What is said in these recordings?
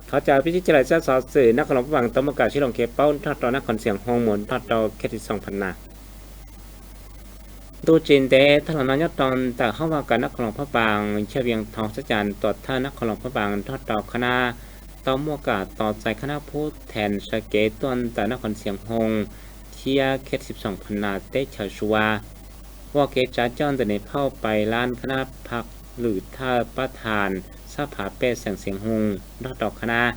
Thov caw peb sib cog lais saib xov xwm Nab Khoos Loos Phab Vaas tau muaj kam sib hloov kev paub nrog rau Nab Khoos Xias Hoos mus nrog rau Khej Sib Xoos Phas Nas. Ntu tsis ntev tag los no nyob rau ntawm hoob vaj kam Nab Khoos Loos Phab Vaas chaw Vias Thoos sab cas tuam thawj Nab Khoos Loos Phab Vaas nrog rau Khab Nab tau muaj kam tos txais Khab Nab Phub Thees sawv kev tuaj ntawm Nab Khoos Xias Hoos thiab Khej Sib Xoos Phas Nas teb chaws Suav, ua kev tsav coj ntawm niam phauj Pais Lab Khab Nab Phaj Lwm Thawj Pab Thas xab phav pej xeem Xias Hoos nrog rau Khab Nab.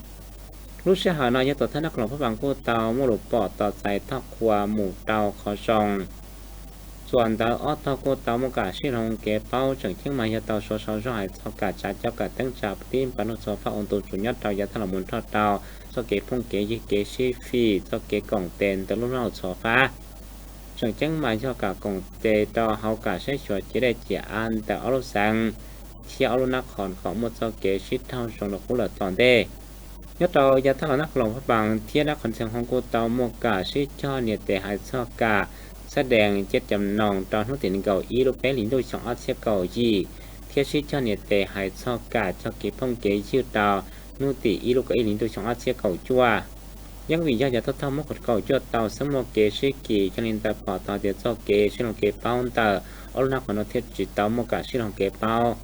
Lub sij hawm no yog tuam thawj Nab Khoos Loos Phab Vaas kuj tau muaj lus pom tos txais thoj qhua mus rau qhov zoo. Txuas ntawd ob tog kuj tau muaj kam sib hloov kev paub, tseem ceeb mas yog tau suav sau zog hais txog kam tsav cov kam teeb tsa pub tib npas lug txhua fab ua ntu zus nyob rau yav tag los mus nrog rau txoj kev phooj kev ywg, kev sib fim, txoj kev koom tes ntawm lub hnub hauv txhua fab. Tseem ceeb mas yog kam koom tes rau hauv kam saib xyuas ciam dej ciam av ntawm ob lub xeev thiab ob lub nab qhos kom muaj txoj kev sib raug zoo rau qub lawm tom ntej. Nyob rau yav tag los Nab Khoos Loos Phab Vaas thiab Nab Khoos Xias Hoos kuj tau muaj kam sib cog nias tes hais txog kam xab dees cia cam noos rau hnub tim nees nkaum ib lub peb hlis ntuj xyoo ob txhiab kaum yim, thiab sib cog nias tes hais txog kam cog kev phooj kev ywg rau hnub tim ib lub kaum ib hlis ntuj xyoo ob txhiab kaum cuaj. Yeej vim yog yav thaum thawj Mob Khoos kaum cuaj tau xeeb muaj kev sib kis, yog li ntawd pom tau tias txoj kev sib hloov kev paub ntawm ob lub nab qhos no thiaj tsis tau muaj kam sib hloov kev paub.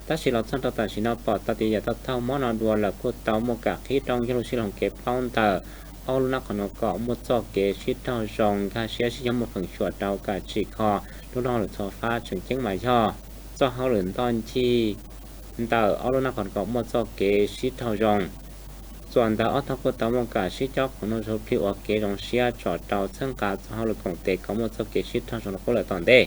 Tab sis los txog rau tam sim no pom tau tias yav thaum thawj Mob no dua lawm kuj tau muaj kam qhib rooj yog lub sib hloov kev paub ntawm ob lub nab qhos no kom muaj txoj kev sib raug zoo, nkag siab sib cog muaj feem xyuam rau kam tsim kho lub hnub hauv lawm txhua fab. Tseem ceeb mas yog txoj hauj lwm ntoj ncig ntawm ob lub nab qhos kom muaj txoj kev sib raug zoo. Txuas ntawd ob tog kuj tau muaj kam sib cob khoom noj zoo plig ua kev zoo siab tsom rau txhawb nqa txoj hauj lwm koom tes kom muaj txoj kev sib raug zoo rau qub lawm tom ntej.